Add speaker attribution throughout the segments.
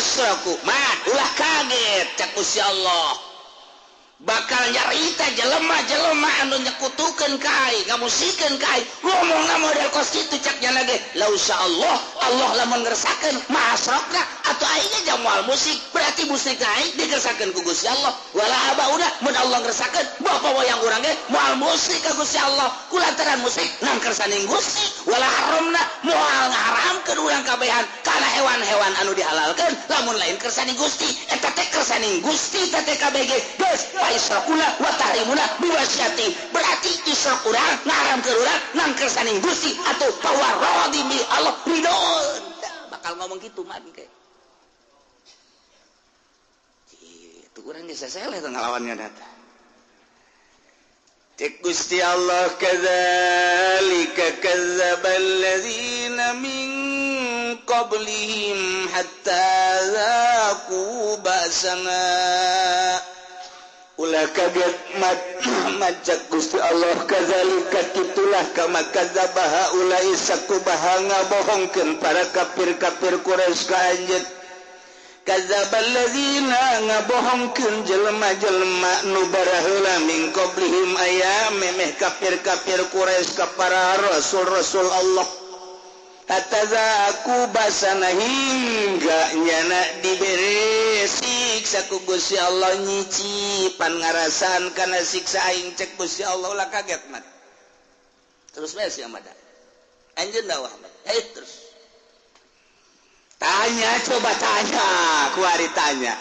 Speaker 1: Asraku mat ulah kaget cak Gusti Allah bakal nyarita jelema-jelema anu nyekutukeun ka aing, ngamusikeun ka aing, ngomongna model kos kitu cak nya lagi lausya Allah, Allah lamun ngersakeun ma asrakna atuh aing ge moal musik, berarti musik aing dikersakeun ku Gusti Allah. Wala abauna mun Allah ngersakeun bapa moyang urang ge moal musik ka Gusti Allah kulantaran musik nang kersaning Gusti. Wala haramna moal ngaharamkeun urang kabehan kana hewan-hewan anu dihalalkeun lamun lain kersaning Gusti, eta teh kersaning Gusti teh KBG geus. Israkuna wa tahrimuna biwasyati, berarti israk urang ngaharamkeun urang nang kersaning Gusti atau pawarodi bi Allah ridho. Bakal ngomong gitu mah ke itu urang geus sesele teh ngalawannya data. Cek Gusti Allah kadzalika kadzdzabal ladzina min qablihim hatta dzaqu ba'sana. Ulah kaget macak Gusti Allah kadzalika kitulah kama kadzdzaba haula sakubaha ngabohongkeun para kafir-kafir Quraisy ka anjeun. Kadzdzabal ladzina ngabohongkeun jelema-jelema nu baraheula min qablihim aya memeh kafir-kafir Quraisy ka para rasul-rasul Allah. Hatta zaku basana hingga nyana dibere siksa ku Gusti Allah nyicipan ngarasan kana siksa aing cek Gusti Allah. Ulah kaget mat terus bae sia mada anjeun dakwah mat terus tanya, coba tanya kuari tanya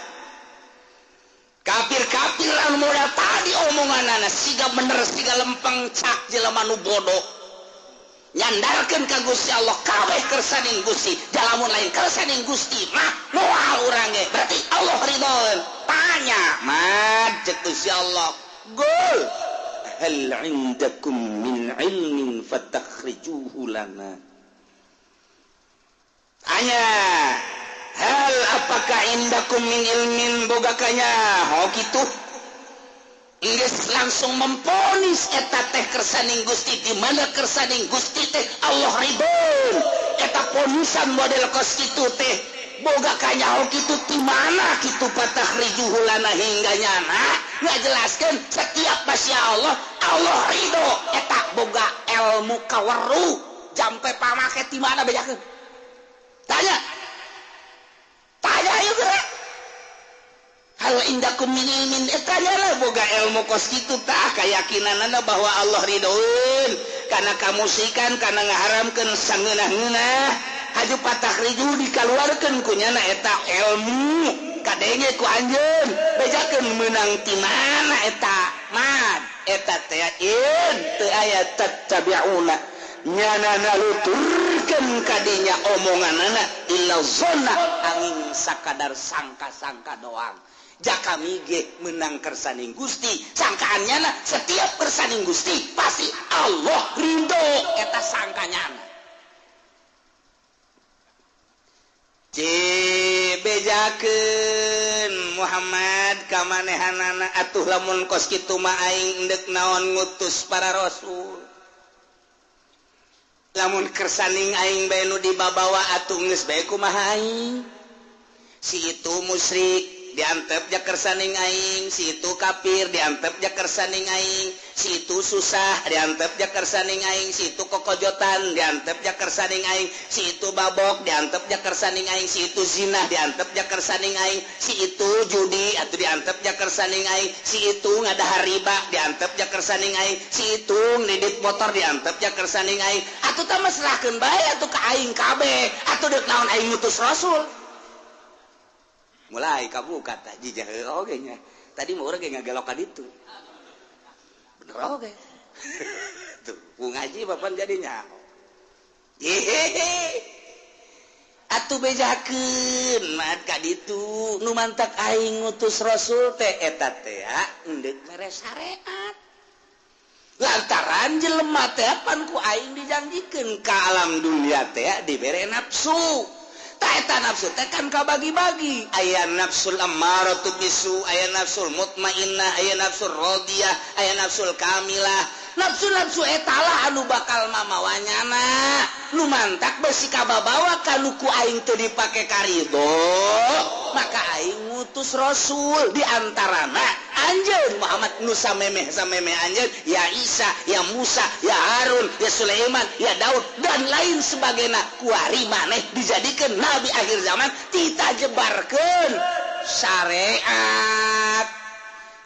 Speaker 1: kafir-kafir anu modal tadi omonganana siga bener siga lempeng cak jelema nu bodoh nyandarkeun ka Gusti Allah kabeh kersaning Gusti, jalamun lain kersaning Gusti mah moal urang ge berarti Allah ridhoeun. Tanya mad cek Gusti Allah gol hal indakum min ilmin fatakhrijuhu lana. Tanya hal apakah indakum min ilmin boga kanya ho kitu geus langsung memponis eta teh kersaning Gusti, di mana kersaning Gusti teh Allah ridho. Eta ponisan model kos kitu teh boga kanyaho kitu di mana kitu patakhrijuhu lana hingga nyana ngajelaskeun setiap masya Allah Allah ridho eta boga ilmu kaweru jampe pamake di mana bejakeun. Tanya tanya ayo geura hal indakum min ilmin eta lah boga ilmu kos kitu tah keyakinanana bahwa Allah ridhoeun kana kamusikan kana ngaharamkeun sangeunah-ngeunah haju patakhriju dikaluarkeun ku nyana eta ilmu kadenge ku anjeun bejakeun meunang ti mana eta mad eta teh in teu aya tattabi'una nyana naluturkeun kadinya omonganana illa zonna angin sakadar sangka-sangka doang. Jaka mige menang kersaning Gusti sangkaannya na setiap kersaning Gusti pasti Allah ridho eta sangkanya na. Bejakeun Muhammad kamanehanana atuh lamun kos kitu mah aing endek naon ngutus para rasul lamun kersaning aing bae nu dibabawa atuh geus bae kumaha aing si itu musyrik diantep ja kersaning aing, si itu kafir diantep ja kersaning aing, si itu susah diantep ja kersaning aing, si itu kokojotan diantep ja kersaning aing, si itu babok diantep ja kersaning aing, si itu zina diantep ja kersaning aing, si itu judi atau diantep ja kersaning aing, si itu ngadahar riba diantep ja kersaning aing, si itu ngedit motor diantep ja kersaning aing, atuh tah serahkeun bae atuh ka aing kabeh, atuh deuk naon aing ngutus rasul. Mulai kamu kata jijah oge nya tadi mah urang ge ngagelok ka ditu bener oge tuh ku ngaji bapan jadinya hehehe atuh bejakeun mah ka ditu nu mantak aing ngutus rasul teh eta teh endek mere syariat lantaran jelema teh pan ku aing dijanjikeun ka alam dunia teh dibere nafsu. Eta nafsu teh kan kabagi-bagi aya nafsul ammaratu bisu, aya nafsul mutmainnah, aya nafsul radiyah, aya nafsul kamilah. Nafsu-nafsu etalah anu bakal mamawanyana. Nu mantak besi kababawa kanu ku aing teu dipake karido, maka aing ngutus rasul di antarana anjeun Muhammad nu samemeh samemeh anjeun, ya Isa, ya Musa, ya Harun, ya Sulaiman, ya Daud dan lain sebagainya. Kuari maneh dijadikeun nabi akhir zaman, tita jebarkeun syariat.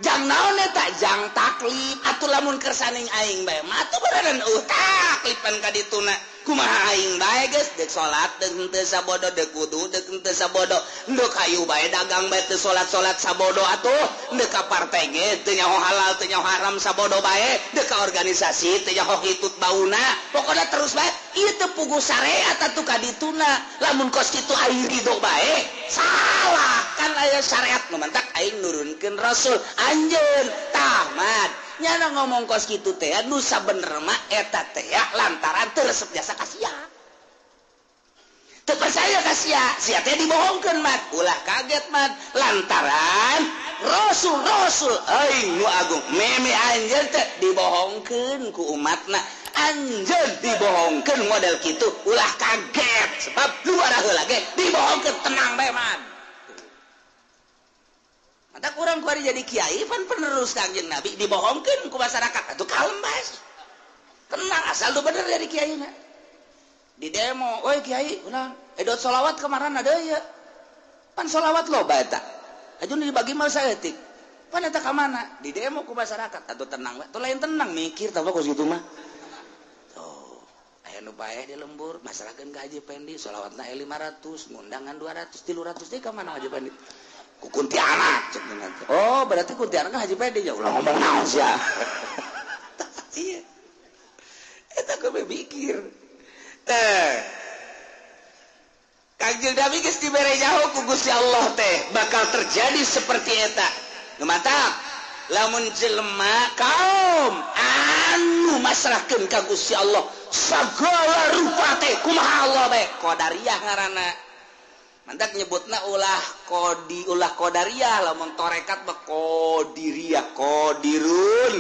Speaker 1: Jang naon eta? Jang taklif. Atuh lamun kersaning aing bae mah atuh beneran taklipan ka dituna. Kumaha aing bae geus deuk salat deuk henteu sabodo, deuk wudu deuk henteu sabodo, deuk hayu bae dagang bae teu salat-salat sabodo atuh, deuk ka partai ge teu nyaho halal teu nyaho haram sabodo bae, deuk ka organisasi teu nyaho hitut bauna, pokona terus bae. Ieu teu puguh syariat atuh ka dituna. Lamun kos kitu aing ridho bae salah, kan aya syariat nu mantak aing nurunkeun rasul anjeun tamat. Nyana ngomong kos kitu teh nu sabener mah eta teh lantaran teu resep jasa ka sia. Teu percaya ka sia, sia teh dibohongkeun mat. Ulah kaget mat lantaran rasul-rasul aing nu agung meme anjeun teh dibohongkeun ku umatna. Anjeun dibohongkeun model kitu ulah kaget sebab luar heula ge dibohongkeun tenang bae mat. Mata kurang kuari jadi kiai pan penerus Kangjeng Nabi dibohongkeun ku masyarakat atuh kalem bae. Tenang asal lu bener jadi kiai na. Di demo, "Oi kiai, ulah edot solawat kemarin ada ya." Pan solawat loba eta. Ajun dibagi mah saeutik. Pan eta ka mana? Di demo ku masyarakat atuh tenang bae. Tuh lain tenang mikir tah kos kitu mah. Tuh, aya nu paeh di lembur, masrahkeun ka Haji Pendi solawatna 500, ngundangan 200, 300 teh ka mana Haji Pendi? Ku kuntilanak cek nanti. Oh, berarti kuntilanak Haji Pendi ya ulah ngomong naon sia. Iya. Eta kudu mikir. Teh. Kangjeng Nabi geus dibere nyaho ku Gusti Allah teh bakal terjadi seperti eta. Nu mantap. Lamun jelema kaum anu masrahkeun ka Gusti Allah sagala rupa teh kumaha Allah bae qadariyah ngaranna. Mantak nyebutna ulah kodi ulah qadariyah lamun tarekat mah qadiriyah qadirun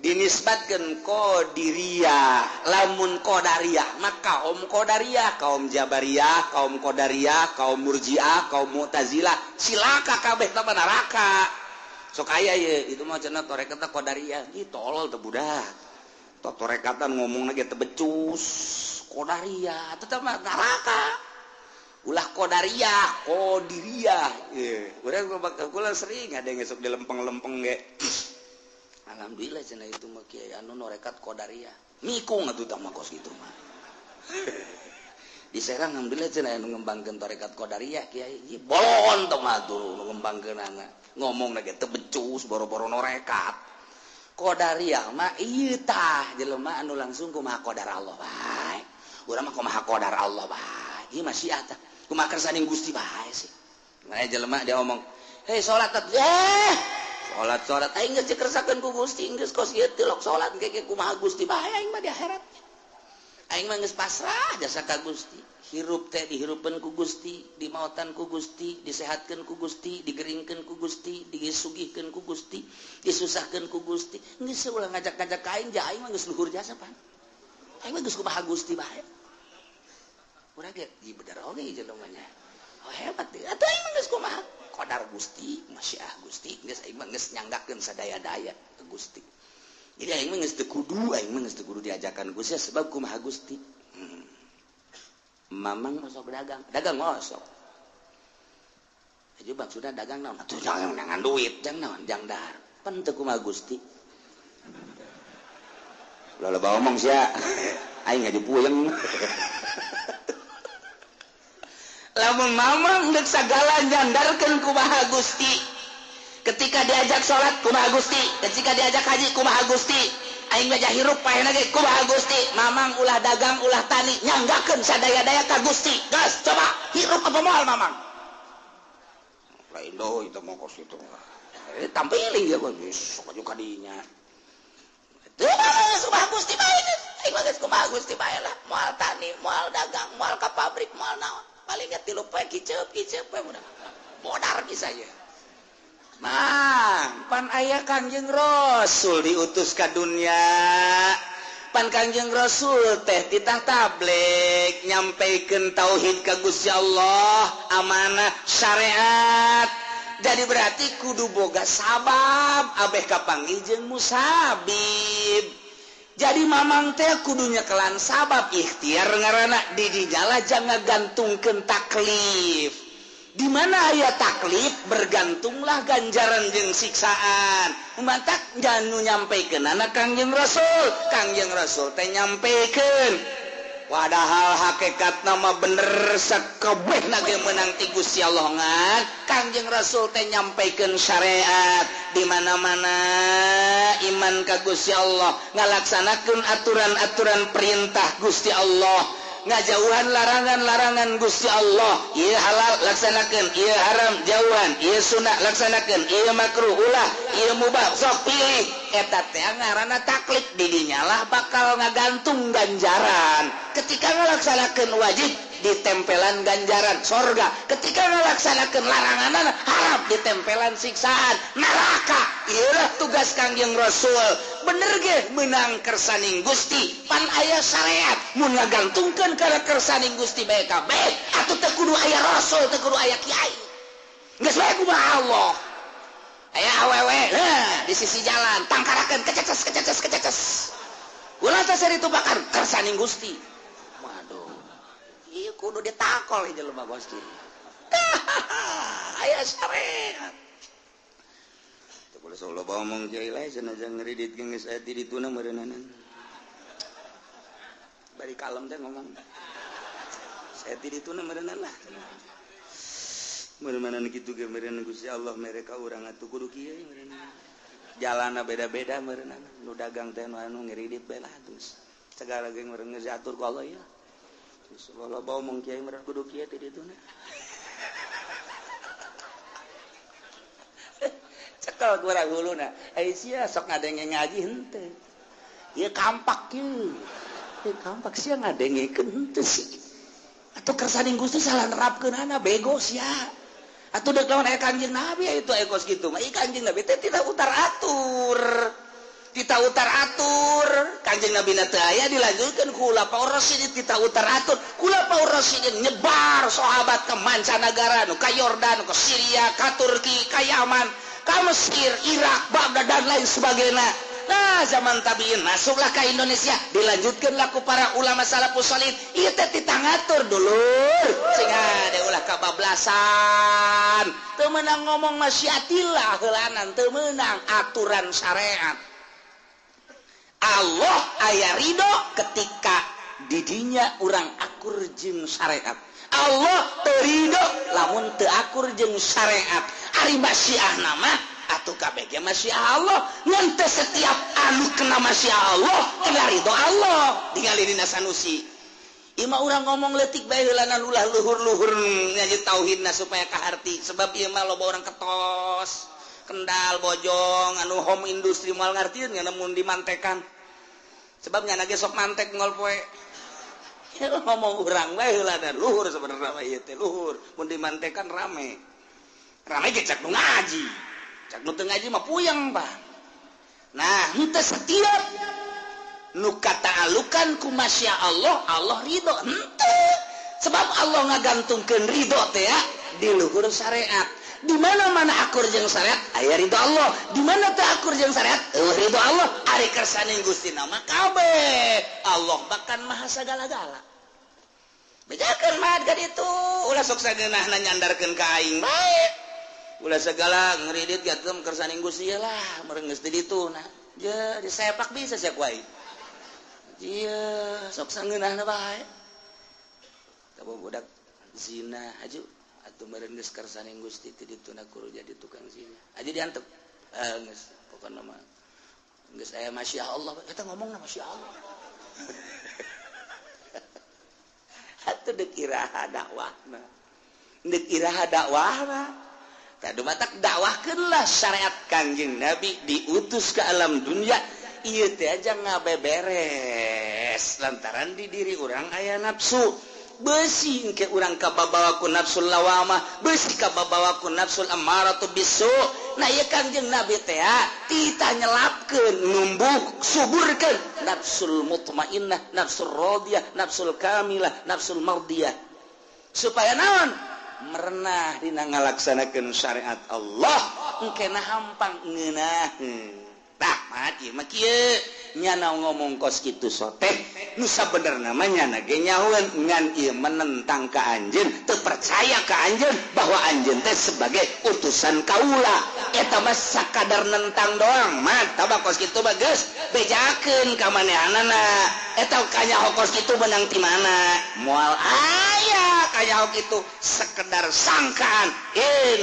Speaker 1: dinisbatkeun qadiriyah lamun qadariyah mah kaum qadariyah kaum jabariyah kaum qadariyah kaum murji'ah kaum mu'tazilah silaka kabeh teh neraka sok aya ye itu mah cenah tarekatna qadariyah ih tolol teh budak tok tarekatan ngomongna ge teu becus qadariyah tetep mah neraka ulah qadariyah qadiriyah urang kula sering ada yang esok dilempeng-lempeng ge alhamdulillah cenah itu mah kiai anu norekat qadariyah mikung atuh tah mah kos kitu mah di Serang alhamdulillah cenah anu ngembangkeun tarekat qadariyah kiai ieu bolon teh mah atuh nu ngembangkeunana ngomongna ge teu becus boro-boro norekat qadariyah mah ieu tah jelema anu langsung kumaha qadar Allah bae urang mah kumaha qadar Allah bae ieu masyiah tah kumaha kersaning Gusti bae sih. Mana jelema dia ngomong, "Hei salat salat salat aing geus dikersakeun ku Gusti geus kos ieu teh lok salat engke kumaha Gusti bae aing mah di akhirat." Aing mah geus pasrah jasa ka Gusti. Hirup teh dihirupeun ku Gusti, dimautan ku Gusti, disehatkeun ku Gusti, digeringkeun ku Gusti, disugihkeun ku Gusti, disusahkeun ku Gusti. Geus ulah ngajak-ngajak ka aing, ja aing mah geus luhur jasa pan. Aing mah geus kumaha Gusti bae. Urang ge bener oge jelemanya. Oh hebat deh. Atuh aing mah geus kumaha? Qadar Gusti, masyiah Gusti, geus aing mah geus nyanggakeun sadaya-daya ke Gusti. Jadi aing mah geus teu kudu, aing mah geus teu kudu diajakan Gusti sebab kumaha Gusti. Mamang osok dagang, dagang osok. Aju maksudna dagang naon? Atuh jangan nangan duit, jang naon? Jang dahar. Pan teu kumaha Gusti. Ulah loba omong sia. Aing ngaji puyeng. Lamun mamang deuk sagala nyandarkeun kumaha Gusti. Ketika diajak salat kumaha Gusti, ketika diajak haji kumaha Gusti, aing mah hirup paehna ge kumaha Gusti. Mamang ulah dagang ulah tani nyanggakeun sadaya-daya ka Gusti. Gas coba hirup apa moal mamang? Lain deui teh mah kos kitu. Tampiling ya geus sok aju ka dinya. Teu kumaha Gusti bae geus. Aing mah geus kumaha Gusti bae lah. Moal tani, moal dagang, moal ka pabrik, moal naon. Paling ge 3 poe kiceup-kiceup we budak. Modar bisa ya. Nah, pan aya Kangjeng Rasul diutus ka dunia. Pan Kangjeng Rasul teh titah tabligh nyampaikan tauhid ka Gusti Allah, amanah syariat. Jadi berarti kudu boga sabab abeh kapanggih jeung musabib. Jadi mamang teh kudunya kelan sabab ikhtiar ngaranna di dinyala jangan gantungkeun taklif. Di mana aya taklif bergantunglah ganjaran jeung siksaan. Matak janu nyampaikeun anak Kangjeng Rasul, Kangjeng Rasul teh nyampaikeun. Padahal hakikat nama bener sakabehna ge meunang ti Gusti Allah ngan Kangjeng Rasul teh nyampaikeun syariat di mana-mana iman ka Gusti Allah, ngalaksanakeun aturan-aturan perintah Gusti Allah, ngajauhan larangan-larangan Gusti Allah. Ieu halal laksanakeun, ieu haram jauhan, ieu sunah laksanakeun, ieu makruh ulah, ieu mubah sok pilih. Eta teh ngaranna taklif, di dinya lah bakal ngagantung ganjaran. Ketika ngalaksanakeun wajib ditempelan ganjaran sorga, ketika ngalaksanakeun larangan haram ditempelan siksaan neraka. Ieulah tugas Kangjeng Rasul. Bener ge meunang kersaning Gusti, pan aya syariat mun ngagantungkeun kana kersaning Gusti bae kabeh atuh teu kudu aya rasul, teu kudu aya kiai. Geus bae kumaha Allah. Aya awewe di sisi jalan tangkarakeun kececes kececes kececes. Ulah teh seri tubakan kersaning Gusti. Waduh. Ieu kudu ditakol ieu jelema Gusti. Aya syariat. Teu boleh loba omong kiai lae sanajan ngeridit geus aya di dituna meureunana. Bari kalem teh ngomong. Saya di dituna meureunana lah. Meureunana kitu ge meureun Gusti Allah mereka urang atuh kudu kieu meureunana. Jalanna beda-beda meureunana. Nu dagang teh nu anu ngeridit bae lah terus. Segala ge meureun geus diatur ku Allah ya. Terus loba omong kiai meureun kudu kieu ti dituna. Cekel ku urang huluna. Ai sia sok ngadenge ngaji henteu. Ieu kampak ieu. Ieu kampak sia ngadengekeun henteu sih. Atuh kersaning Gusti salah nerapkeunana bego sia. Atuh deuk lawan aya Kangjeng Nabi itu aya kos kitu mah. Ieu Kangjeng Nabi teh tidak utar atur. Tita utar atur. Kangjeng Nabi na teu aya dilanjutkeun ku Khulafaur Rasyidin tita utar atur. Khulafaur Rasyidin nyebar sahabat ke mancanagara, nu ka Yordan, ke Syria, ka Turki, ka Yaman, ka Mesir, Irak, Baghdad dan lain sebagainya. Nah, zaman tabiin masuklah ke Indonesia, dilanjutkanlah ku para ulama salafus sholih. Ieu teh tita ngatur dulur, sing ade ulah kabablasan. Teu meunang ngomong masyiatillah heulanan, teu meunang aturan syariat. Allah aya ridho ketika didinya urang akur jeung syariat. Allah teu ridho lamun teu akur jeung syariat. Ari masyiah nama atuh kabeh ge masyiah Allah. Ngan teu setiap anu kena masyiah Allah kena ridho Allah. Tingali dina Sanusi. Ieu mah urang ngomong leutik bae heulanan ulah luhur-luhur ngaji tauhidna supaya kaharti. Sebab ieu mah loba orang ketos, Kendal, Bojong, anu home industri moal ngartieun ngan mun dimantekan. Sebab nyana ge sok mantek ngol poe. Ngomong urang bae heulanan luhur sebenarnya mah ieu teh luhur. Mun dimantekan rame. Rame ge cak nu ngaji. Cak nu teu ngaji mah puyeng, Pak. Nah, henteu setiap nu kataalukan ku masya Allah, Allah ridho. Henteu. Sebab Allah ngagantungkeun ridho teh ya di luhur syariat. Di mana-mana akur jeung syariat aya ridho Allah. Di mana teu akur jeung syariat eueuh ridho Allah. Ari kersaning Gusti nama kabeh. Allah bahkan maha sagala-gala. Bejakeun mah ka ditu, ulah sok sageunahna nyandarkeun ka aing bae. Ulah segala ngeridit gatem kersaning Gusti lah, meureun geus di ditu nah. Je disepak bisa sia ku aing. Ieu sok sangeunahna bae. Tah budak zina aju atuh meureun geus kersaning Gusti ti dituna kudu jadi tukang zina. Aja diantep. Geus pokona mah geus aya masya Allah, eta ngomongna masya Allah. Atuh deuk iraha dakwahna. Deuk iraha dakwahna. Tah dumatak dakwahkeunlah syariat Kangjeng Nabi diutus ke alam dunia. Ieu teh aja ngabeberes lantaran di diri urang aya nafsu. Besi engke urang kababawa ku nafsul lawamah, besi kababawa ku nafsul amaratu bisu. Nah, ieu Kangjeng Nabi teh tita nyelapkeun, numbuh suburkeun nafsul mutmainnah, nafsul radiyah, nafsul kamilah, nafsul mardiyah, supaya naon? Merenah dina ngalaksanakeun syariat Allah, engkena hampang ngeunaheun. Tah, mati mah kieu nyana ngomong kos kitu soteh nu sabenerna mah nyana ge nyahoeun, ngan ieu menentang ka anjeun, teu percaya ka anjeun bahwa anjeun teh sebagai utusan kaula. Eta mah sakadar nentang doang mah. Tah, kos kitu mah geus bejakeun ka manehanana. Eta kanyaho kos kitu menang ti mana? Moal aya kanyaho kitu, sekedar sangkaan. In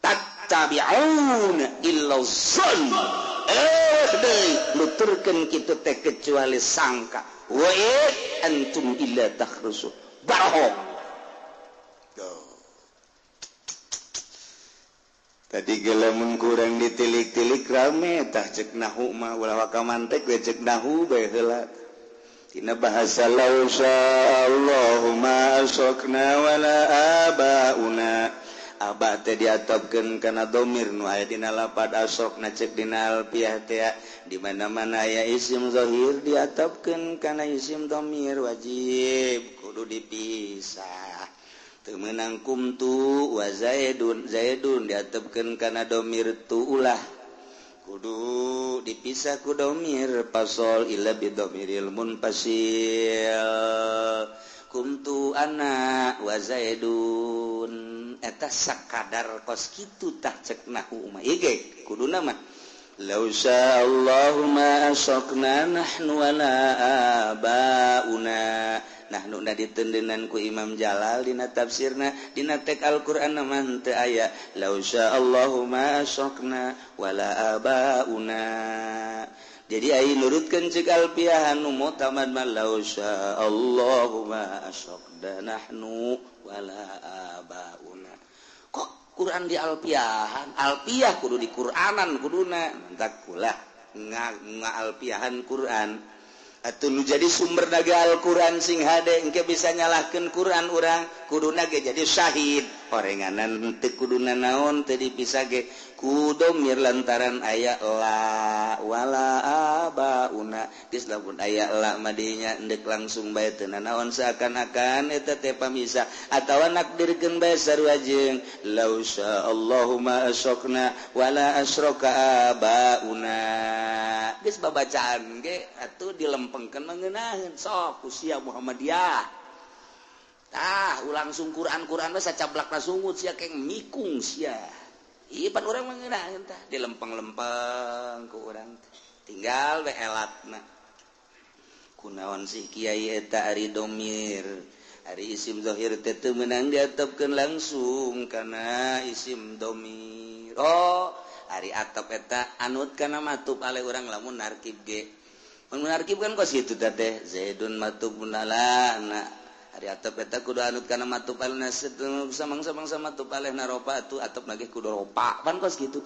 Speaker 1: tattabi'un illa zon, deui nuturkeun kitu teh kecuali sangka, wa antum illa takhrusu, bohong. Tuh. Tadi gelamun kurang ditilik-tilik rame tah cek nahu mah, ulah waka mantek we, cek nahu bae heula. Tina bahasa lau sya'allahu ma asrakna wala abauna, aba teh diatopkeun kana domir nu aya dina lapad asrokna. Cek dina alfiah teh, di mana-mana aya isim zahir diatopkeun kana isim domir, wajib kudu dipisah. Teu meunang qumtu wa zaidun, zaidun diatopkeun kana domir tu, ulah, kudu dipisah ku domir fasol, illa bidomiril munfasil, qumtu ana wa zaidun. Eta sakadar kos kitu tah cek nahu mah. Ieu ge kuduna mah lau sya'allahu ma asrakna nahnu wala abauna. Nahnu na ditendenan ku Imam Jalal dina tafsirna, dina tek Al-Qur'an mah teu aya. Lau sya'allahu ma asrakna wala abauna. Jadi ai nurutkeun cek alfiah anu mutamad mah lau sya'allahu ma asrakna nahnu wala abauna. Kok Quran di alfiahan? Alfiah kudu di Quranan kuduna. Mantak kulah nga alfiahan Quran. Atuh nu jadi sumber naga Al-Quran sing hade, engke bisa nyalahkeun Quran urang, kuduna ge jadi syahid. Orenganan teu kuduna naon, teu dipisah ge ku domir lantaran aya la wala abauna. Geus lamun aya la madinya endek langsung bae teu nanaon, seakan-akan eta teh pamisah atawa nakdirkeun bae sarua jeung lau sya'allahu ma asrakna wala asraka abauna. Geus babacaan ge atuh dilempengkeun mangeunaheun sok ku sia Muhammadiyah. Tah, langsung Quran-Quran mah sacablakna sungut sia, keng mikung sia. Ieu pan urang mangeunaheun tah dilempeng-lempeng ku urang teh. Tinggal we elatna. Kunaon sih kiai eta ari domir, ari isim zahir teh teu meunang diatopkeun langsung kana isim domir? Oh, ari atop eta anut kana matuf alaih urang lamun narkib ge. Mun narkib kan kos kitu teh, zaidun matufun ala na. Ari atop eta kudu anut kana matuf alaih, samang-samang sama matuf alaih na ropa atuh atop lagi kudu ropa, pan kos kitu.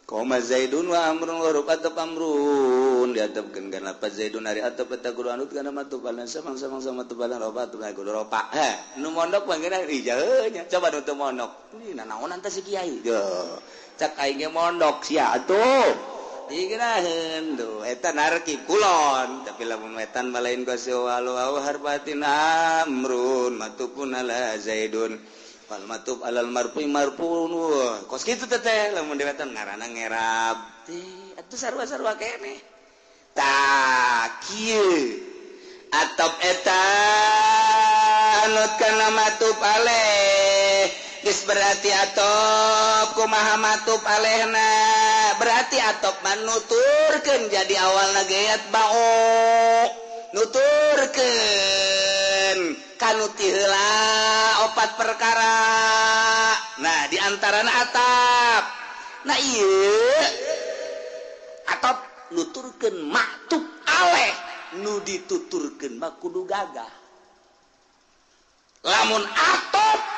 Speaker 1: Qoma zaidun wa amrun wa huruf atop amrun diatopkeun kana lafaz zaidun, ari atop eta kudu anut kana matuf alaih, samang-samang sama matuf alaih ropa atuh kudu ropa. Heh, nu mondok mah geuna ijauh nya. Coba nu teu mondok. Ini nanaonan teh si kiai. Duh. Cak aing ge mondok sia atuh. Digeunaheun tuh eta narkib kulon, tapi lamun wetan mah lain kos walu au harbatin amrun matufun ala zaidun wal matuf alal marfu marfuun, kos kitu teh teh lamun di wetan ngaranna ngerab teh atuh sarua-sarua keneh. Tah, kieu atop eta anut kana matuf alaih. Geus berarti atop kumaha matuf alaihna? Berarti atop mah nuturkeun, jadi awalna ge yatba'u, nuturkeun kanu ti heula opat perkara. Nah, di antarana atap. Nah, ieu atop nuturkeun maktub aleh, nu dituturkeun mah kudu gagah. Lamun atop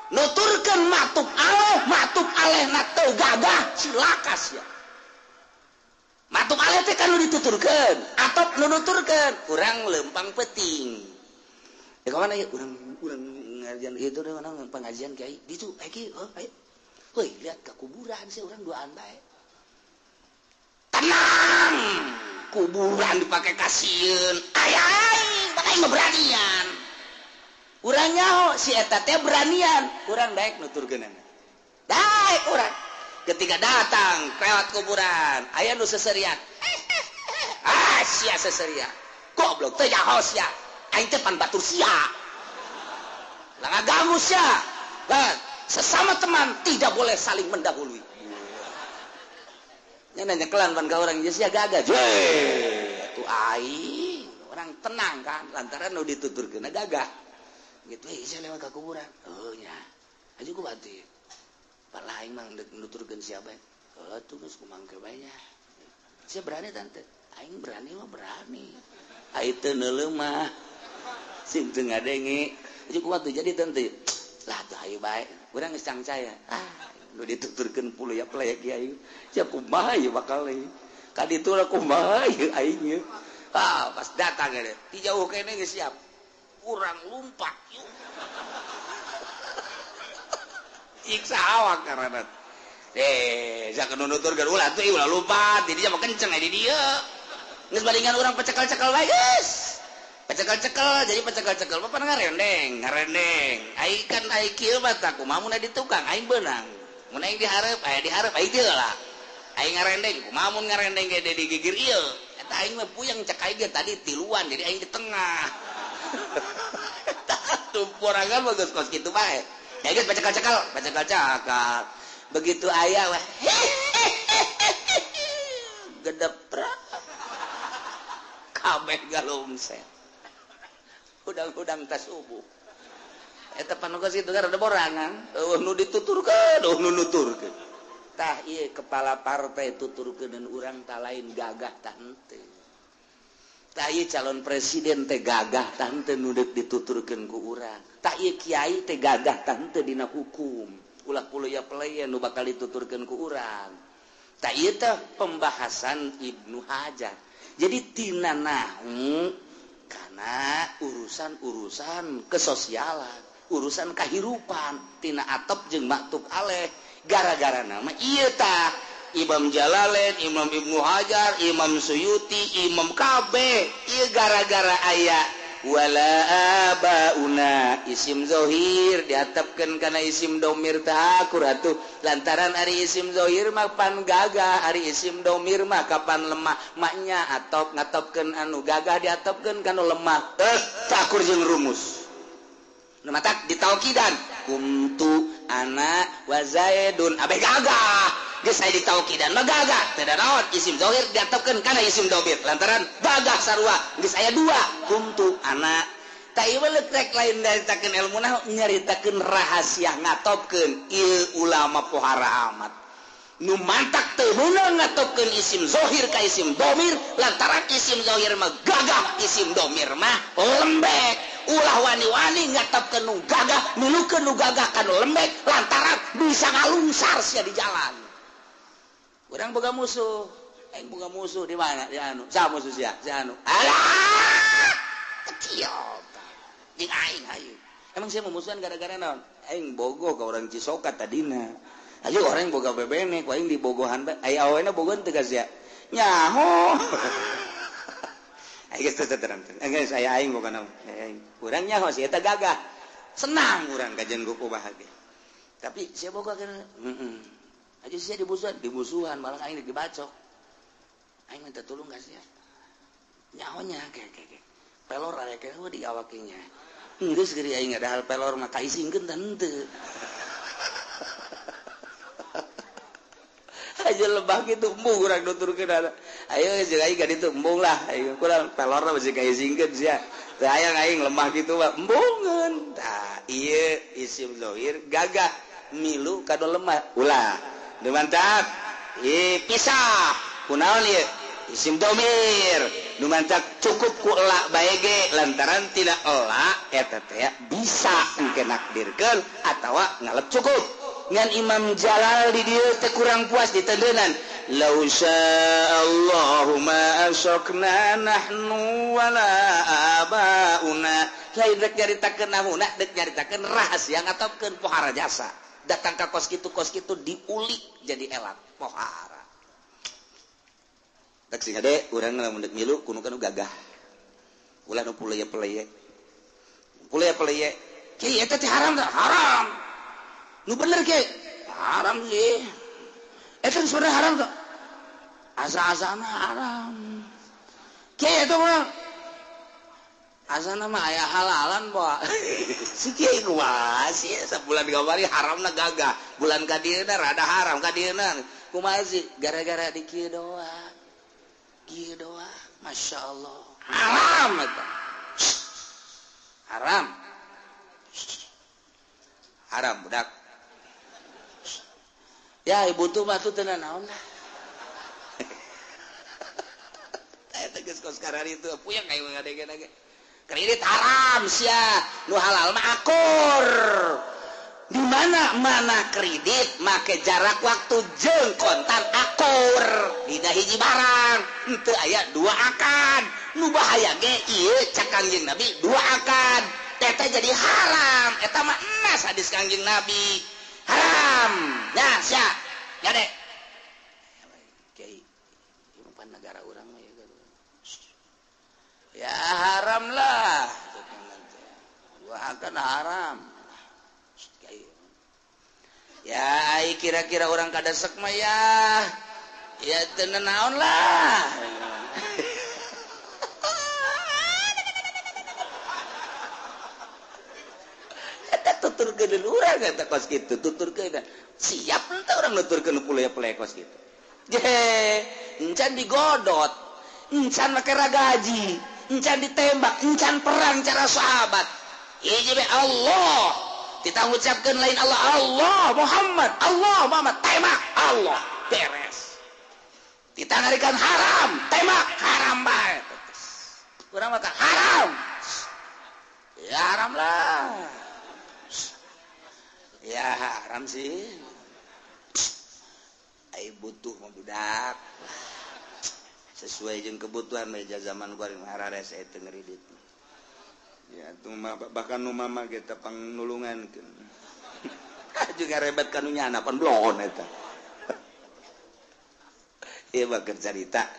Speaker 1: nuturkeun maktub aleh, maktub aleh na teu gagah, silakas ya. Maktub aleh teh kan nu dituturkeun, atop nu nuturkeun, kurang lempang penting. Ya kemana ya? Urang urang ngajian itu deh, mana pengajian kiai. Ditu, ayo, oh, ayo. Heuy, lihat ke kuburan sih orang duaan bae. Tenang, kuburan dipakai kasieun. Aya aing, bakal aing mah beranian. Urang nyaho si eta teh beranian, urang daek nuturkeunana. Daek urang. Ketika datang lewat kuburan, aya nu seserian. Ah, sia seserian. Goblok teh nyaho sia. Aing teh pan batur sia. Lah ngaganggu sia. Lah, sesama teman tidak boleh saling mendahului. Nya nanya kelan pan ka urang sia gagah. Tuh aing, orang tenang kan lantaran nu dituturkeun gagah. Gitu euy sia lewat ka kuburan. Oh nya. Aju ku batin. Pak aing mah deuk nuturkeun sia bae. Heuh tuh geus kumangke bae nya. Sia berani tante. Aing berani mah berani. Aing teu neuleuh mah. Sing teu ngadenge. Aju ku batu jadi tante. Lah tuh ayo bae. Urang geus cangcaya. Ah, nu dituturkeun puluh ya plek kiai. Sia kumaha ieu bakal ieu. Ka ditu lah kumaha ieu aing ieu. Ah, pas datang ge. Ti jauh kene geus siap. Urang lumpat yuk. Siksa awak karena jangan nuturkeun ulah tuh ulah lupa didinya mah kenceng di dieu geus bandingan urang pecekel-cekel bae geus pecekel-cekel jadi pecekel-cekel mah ngarendeng ngarendeng aing kan aing kieu mah tah kumaha mun di tukang aing beunang mun aing dihareup aya dihareup aing teu lah aing ngarendeng kumaha mun ngarendeng ge di gigir ieu eta aing mah puyeng cek aing ge tadi tiluan jadi aing di tengah tah tumporangan mah geus kos kitu bae. Ya geus pecekel-cekel, pecekel-cekel. Begitu aya weh. Gedeprak. Kabeh galungset. Hudang-hudang tas subuh. Eta panugas itu kan ada borangan, eueuh nu dituturkeun, eueuh nu nuturkeun. Tah ieu kepala partai tuturkeun urang ta lain gagah tah henteu. Tah ieu calon presiden teh gagah tah henteu nu deuk dituturkeun ku urang. Tah ieu kiai teh gagah tah henteu dina hukum. Ulah puluya peleyen nu bakal dituturkeun ku urang. Tah ieu teh pembahasan Ibnu Hajar. Jadi tina nahwu kana urusan-urusan kesosialan, urusan kahirupan, tina atop jeung maktub aleh. Gara-gara nama ieu tah Imam Jalalain, Imam Ibnu Hajar, Imam Suyuti, Imam KB. Ieu gara-gara aya wala abauna isim zohir diatepkeun kana isim domir teh akur atuh lantaran ari isim zohir mah pan gagah ari isim domir mah kapan lemah maknya atop ngatopkeun anu gagah diatepkeun kana lemah teh akur jeung rumus nu matak ditaukidan kumtu ana wa zaidun abeh gagah geus aya ditaukidan mah gagah teu naon isim zohir diatepkeun kana isim domir lantaran gagah sarua geus aya dua kumtu ana tah ieu rek lain nyaritakeun ilmu nah nyaritakeun rahasia ngatopkeun ieu ulama pohara amat nu mantak teu meunang ngatopkeun isim zohir ka isim domir lantaran isim zohir mah gagah isim domir mah lembek ulah wani-wani ngatopkeun nu gagah milukeun nu gagah ka nu lembek lantaran bisa ngalungsar sia di jalan. Urang boga musuh, aing boga musuh di mana? Di anu, sa musuh sia, si anu. Alah, kecil. Jeung aing hayu. Emang sia memusuhan gara-gara naon? Aing bogoh ka urang Cisoka tadina. Ayo orang boga bebene, ku aing dibogohan bae. Aya awena bogohan teu ka sia. Nyaho. Aing geus teu terang. Geus aya aing boga naon? Aing. Urang nyaho sia eta gagah. Senang urang kajian goku bahagia. Tapi sia boga kana. Heeh. Aja sia dimusuhan, dimusuhan malah aing dibacok. Aing minta tolong ka sia. Nyahonya ke. Pelor aya ke di awaknya. Geus geuri aing ada hal pelor mah kaisingkeun tah henteu. Aja lebah kitu embung urang nuturkeun. Ayo jeung aing ka ditu embung lah. Ayo kurang pelor mah masih kaisingkeun sia. Teu hayang aing lemah kitu mah embungeun. Tah ieu isim zohir gagah milu ka lemah ulah. Nu mantap pisah kunaon ieu isim domir nu mantap cukup ku elak bae ge lantaran tidak elak eta teh bisa engke nakdirkeun atawa ngalep cukup ngan Imam Jalal di dieu teh kurang puas ditendenan Lau sya'allahu ma asyrakna nahnu wala abauna. Lain rek nyaritakeun nahuna, rek nyaritakeun rahasia ngatopkeun pohara jasa. Datang ka kos kitu diulik jadi elak pohara. Tak sing ade urang lamun deuk milu kudu kanu gagah. Ulah nu puleye-peleye. Puleye-peleye. Kiai eta teh haram teh haram. Nu bener kiai haram sih. Eta sebenarnya haram teh. Asa-asana haram. Kiai eta mah asana mah aya halalan bawa. Si kiai kumaha sih sabulan kamari haramna gagah, bulan ka dieuna rada haram ka dieuna. Kumaha sih gara-gara di kieu doang. Kieu doang, Masya Allah. Haram eta. Haram. Haram budak. Ya ibu tuh mah tuh teu naon lah. Eta geus kos karari itu puyeng aing ngadege-dege. Kredit haram sia, nu halal mah akur. Di mana mana kredit make jarak waktu jeung kontan akur. Dina hiji barang henteu aya dua akad. Nu bahaya ge ieu cak Kangjeng Nabi dua akad. Teh jadi haram. Eta mah emas hadis Kangjeng Nabi. Haram. Nah sia. Gade. Kiai, ieu mah negara urang mah ya. Ya haram lah. Dua akad haram. Ya ai kira-kira orang kadesek mah ya. Ya teu naon lah. Eta tuturkeun urang eta kos kitu, tuturkeun. Siap henteu urang nuturkeun pulaya-pulaya kos kitu. Je, encan digodot, encan make ragaji, encan ditembak, encan perang cara sahabat. Ieu be Allah. Kita ngucapkeun lain Allah, Allah Muhammad, Allah Muhammad, tembak Allah, beres. Kita ngarikan haram, tembak haram bae. Urang mah haram. Ya haram lah. Ya haram sih. Ai butuh mah budak. Sesuai jeung kebutuhan meja zaman kuari harares eta ngeridit. Ya tuh bahkan nu mama ge teh pangnulungankeun. Juga rebet ka nu nyana pan blon eta. Ieu mah keur carita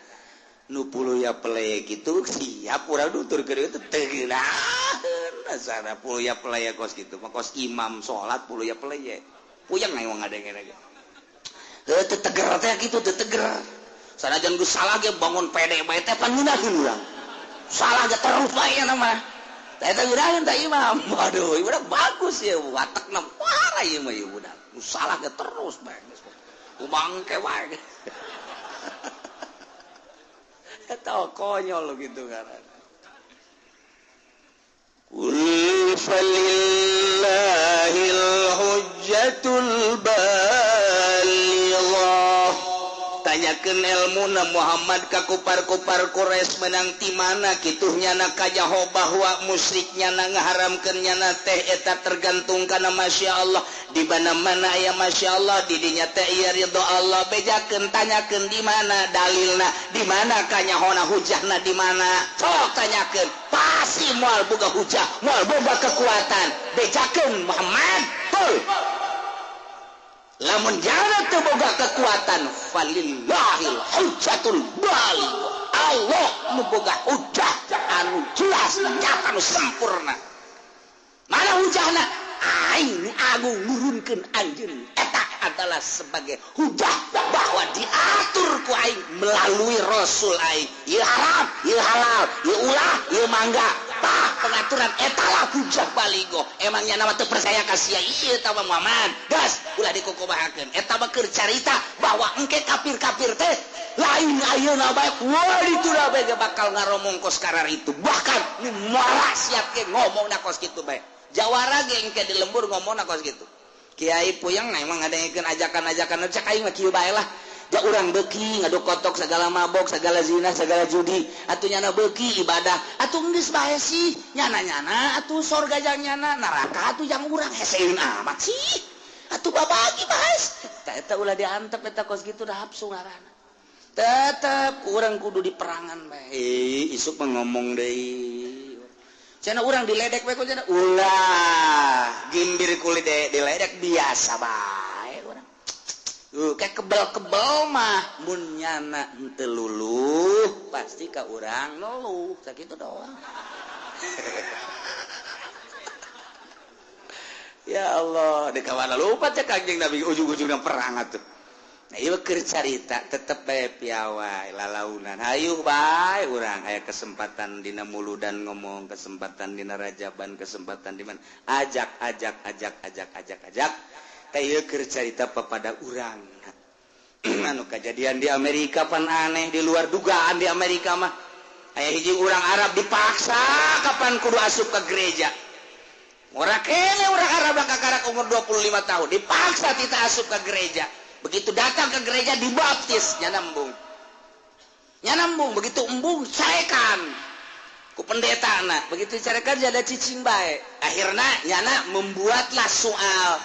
Speaker 1: nu puluya peleye kitu siap urang nuturkeun itu teu geunaheun asana puluya peleye kos kitu mah kos imam salat puluya peleye. Puyeng aing mah ngadenge ge. Heuh teu teger teh kitu teu teger. Sanajan geus salah ge bangun pede bae teh pan ngeunaheun urang. Salah ge terus bae nya mah. Eta ngeunaheun teh imam. Waduh, ieu budak bagus ya watakna parah ieu mah ieu budak. Nu salah ge terus bae. Kumangke wae. Eta konyol gitu ngaranna. Qul falillahil hujjatul balighah. Tanyakeun ilmuna Muhammad ka kupar-kupar Quraisy menang ti mana kituh nyana kajaho bahwa musyrik nyana ngaharamkeun nyana teh eta tergantung kana Masya Allah. Di mana-mana aya Masya Allah di dinya teh ieu ridho Allah. Bejakeun tanyakeun di mana dalilna, di mana kanyahona hujahna di mana. Sok tanyakeun pasti moal boga hujah, moal boga kekuatan. Bejakeun Muhammad tul. Lamun jangan teu boga kekuatan falillahil hujjatul balighah. Allah nu boga hujah anu jelas nyata nu sempurna. Mana hujahna? Aing nu agung nurunkeun anjeun. Eta adalah sebagai hujah bahwa diatur ku aing melalui rasul aing. Ieu haram, ieu halal, ieu ulah, ieu mangga. Tah pengaturan eta lah hujah baligo. Emangnya nama teu percaya ka sia ieu tah Muhammad. Gas ulah dikukumahakeun. Eta mah keur carita bahwa engke kafir-kafir teh lain ayeuna bae wah ditu bae bakal ngaromong kos karar itu. Bahkan nu moal siap ge ngomongna kos kitu bae. Jawara ge engke di lembur ngomongna kos kitu. Kiai puyeng emang ngadengekeun ajakan-ajakan cek aing mah kieu bae lah. Ja urang beuki ngadu kotok segala mabok, segala zina, segala judi. Atuh nyana beuki ibadah. Atuh geus bae sih nyana-nyana atuh sorga jang nyana, neraka atuh jang urang heseun amat sih. Atuh babagi bae. Tah eta ulah diantep eta kos kitu da hapsu ngaranna. Tetep urang kudu diperangan bae. Isuk mah ngomong deui. Cenah urang diledek we ku cenah. Ulah gimbir kulit diledek biasa bae urang. Kayak kebel-kebel mah mun nyana henteu luluh pasti ka urang ngeluh sakitu doang. Ya Allah, di kawana lupa cek Kangjeng Nabi ujung-ujungna perang atuh. Nah, ieu keur carita tetep bae piawai lalaunan. Hayuh bae urang aya kesempatan dina muludan ngomong, kesempatan dina rajaban, kesempatan di mana. Ajak ajak ajak ajak ajak ajak. Teh ieu keur carita papada urang. Anu kajadian di Amerika pan aneh, di luar dugaan di Amerika mah. Aya hiji urang Arab dipaksa kapan kudu asup ke gereja. Ora kene urang Arab kakarak umur 25 tahun dipaksa tita asup ke gereja. Begitu datang ke gereja dibaptis, nyana embung. Nyana embung, begitu embung carekan ku pendeta na. Begitu carekan jadi cicing bae. Akhirna nyana membuatlah soal.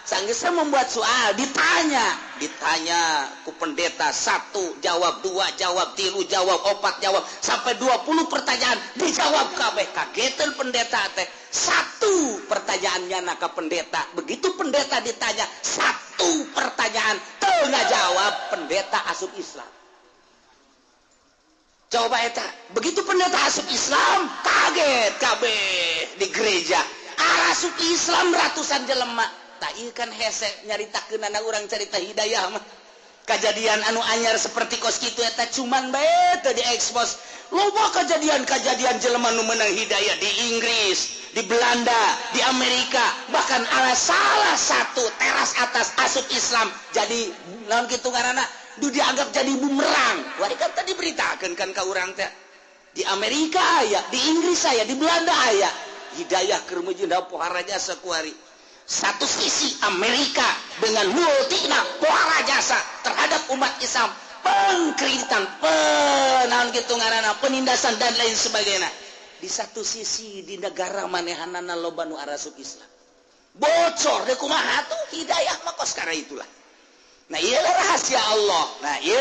Speaker 1: Sanggeusna membuat soal, ditanya, ditanya ku pendeta 1 jawab, 2 jawab, 3 jawab, 4 jawab, sampai 20 pertanyaan dijawab kabeh. Kagetan pendeta teh. 1 pertanyaannya na ka pendeta. Begitu pendeta ditanya 1 pertanyaan teu ngajawab, pendeta asup Islam. Coba eta, begitu pendeta asup Islam, kaget kabeh di gereja. Asup Islam ratusan jelema. Tak ieu kan hese nyaritakeunana urang carita hidayah mah. Kajadian anu anyar seperti kos kitu eta cuman bae teu diekspos. Loba kejadian-kejadian jelema nu meunang hidayah di Inggris, di Belanda, di Amerika, bahkan ala salah satu teras atas asup Islam jadi naon kitu ngaranna du dianggap jadi bumerang. Wari kan tadi beritakeun kan ka urang teh. Di Amerika aya, di Inggris aya, di Belanda aya. Hidayah keur meujeuh pohara jasa kuari. Satu sisi Amerika dengan multina pohara jasa terhadap umat Islam, pengkreditan, penaon kitu ngaranna, penindasan dan lain sebagainya. Di satu sisi di negara manehanana loba nu arasup Islam. Bocor deh kumaha tuh hidayah mah kos karena itulah. Nah ieu rahasia Allah. Nah ieu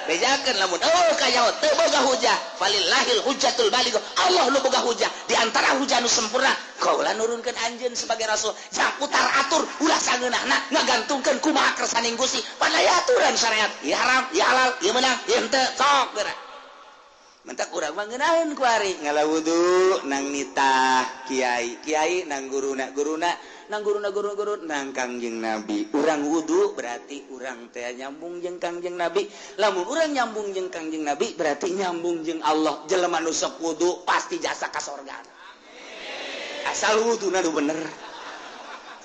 Speaker 1: bejakeun lamun oh kaya teu boga hujah, falillahil hujjatul baligh. Allah nu boga hujah. Di antara hujah nu sempurna, kaula nurunkeun anjeun sebagai rasul. Jang putar atur ulah sangeunahna ngagantungkeun kumaha kersaning Gusti. Padahal aturan syariat, ieu haram, ieu halal, ieu meunang, ieu henteu, sok geura. Mentak urang mah ngeunaheun ku ari ngala wudu nang nitah kiai, kiai nang guruna, guruna nang guruna, guru guru nang Kangjeng Nabi. Urang wudu berarti urang teh nyambung jeung Kangjeng Nabi. Lamun urang nyambung jeung Kangjeng Nabi berarti nyambung jeung Allah. Jelema nu sok wudu pasti jasa ka sorga. Asal wuduna nu bener.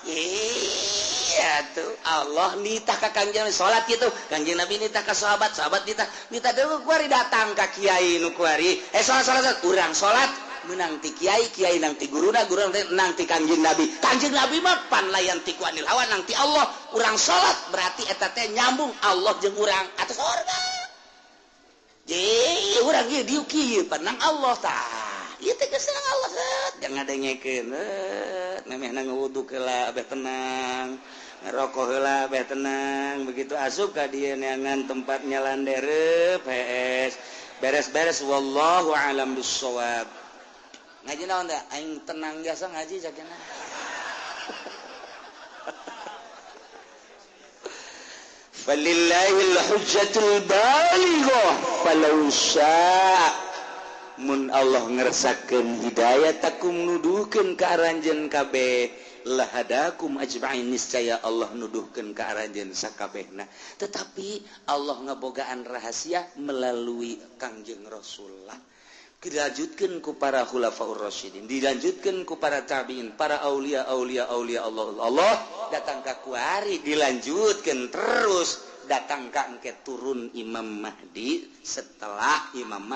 Speaker 1: Iya tuh Allah nitah ka Kangjeng Nabi salat kitu. Kangjeng Nabi nitah ka sahabat, sahabat nitah, nitah deui kuari datang ka kiai nu kuari. Salat salat urang salat menang ti kiai, kiai nang ti guruna, guruna nang ti Kangjeng Nabi. Kangjeng Nabi mah pan layan ti ku anil hawa nang ti Allah. Urang salat berarti eta teh nyambung Allah jeung urang atuh sorga. Ye urang ieu dieu kieu pan nang Allah tah. Ieu teh geus nang Allah set jangan ngadengekeun memehna ngawudu heula beh tenang, ngerokok heula beh tenang. Begitu asup ka dieu neangan tempat nyalandere PS beres-beres wallahu alam bissawab. Ngaji naon teh aing tenang jasa ngaji sakena. Falillahil hujjatul balighah falau syaa. Mun Allah ngersakeun hidayah takum nuduhkeun ka aranjeun kabeh lahadakum ajma'in, niscaya Allah nuduhkeun ka aranjeun sakabehna. Tetapi Allah ngabogaan rahasia melalui Kangjeng Rasulullah. Dilanjutkeun ku para khulafaur rasyidin, dilanjutkeun ku para tabi'in, para aulia aulia aulia Allah. Allah datang ka kuari dilanjutkeun terus datang ka engke turun Imam Mahdi. Setelah Imam